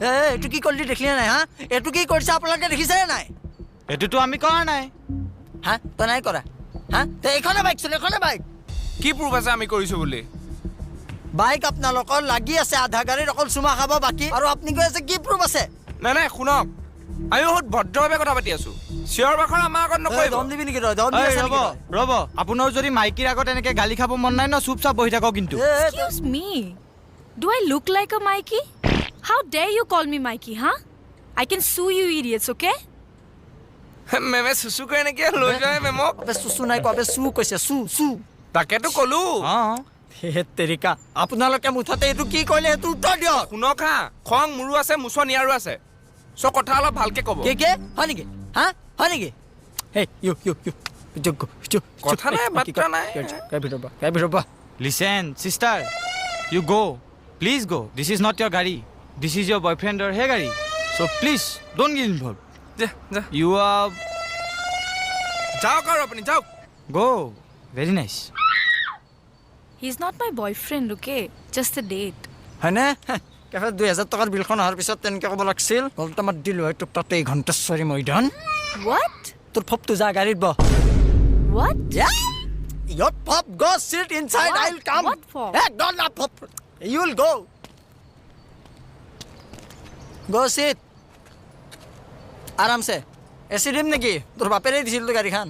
এ, এইটো কি কৰিলি দেখিলি নাই? হা, এইটো কি কৰিছে আপোনালোকে দেখিছে নাই? এইটোতো আমি কৰা নাই। হা, তই নাই কৰা? হা, তই এইখনে বাইক চোন, এইখনে বাইক। কি প্ৰুফ আছে আমি কৰিছো বুলি? বাইক আপোনালোকৰ লাগি আছে আধা গাড়ীত, অকল চুমা খাব বাকী, আৰু আপুনি কৈ আছে কি প্ৰুফ আছে? নাই নাই, শুনক, আমি বহুত ভদ্ৰভাৱে কথা পাতি আছো। চিঞৰ বাখৰ আমাৰ আগত নকৰিব। দম দিবি নেকি তই? দম দি এই, আছ ৰ'ব। নেকি তই? ৰ'ব, আপোনাৰ যদি মাইকীৰ আগত এনেকে গালি খাব মন নাই ন, চুপ চাপ বহি থাকক কিন্তু। এ, এ, Excuse me. Do I look like a Mikey? How dare you call me Mikey, huh? I can sue you idiots, okay? মেমে চুচু কৰে নেকি? লৈ যোৱাই মেমক। আবে চুচু নাই কোৱা, আবে চু কৈছে, চু চু। তাকেতো ক'লো। অঁ। হে তেৰিকা, আপোনালোকে মুঠতে এইটো কি কৰিলে সেইটো উত্তৰ দিয়ক। শুনক হা, খং মোৰো আছে, মোচন ইয়াৰো আছে, চ' কথা অলপ ভালকে ক'ব। কি কি, হয় নেকি? হা, হয় নেকি? হেই, ইউ ইউ ইউ কথা নাই, বাৰ্তা নাই। গাড়ী ভিতৰত বহ। Listen sister, you go, please go. This is not your গাড়ী, this is your বয়ফ্ৰেণ্ডৰ হে গাড়ী, so please don't get involve. যা যা। You are যাওক আৰু আপুনি যাওক। Go, very nice. He's not my boyfriend, okay? Just a date. হয়নে? কেফে 2000 টকাৰ বিলখন অহাৰ পিছত তেনেকৈ ক'ব লাগছিল। গলটা মাত দিলোঁ হয় তোক তাতে, ঘণ্টেশ্বৰী মৈদান। What? তোৰ ফপটো, যা গাড়ীত বহ। What? Yeah? Your pop, go sit inside. What? I'll come. What for? Hey, don't not pop. You'll go. Go sit. আৰামছে। এচি দিম নেকি? তোৰ বাপেৰে দিছিল তো গাড়ীখন।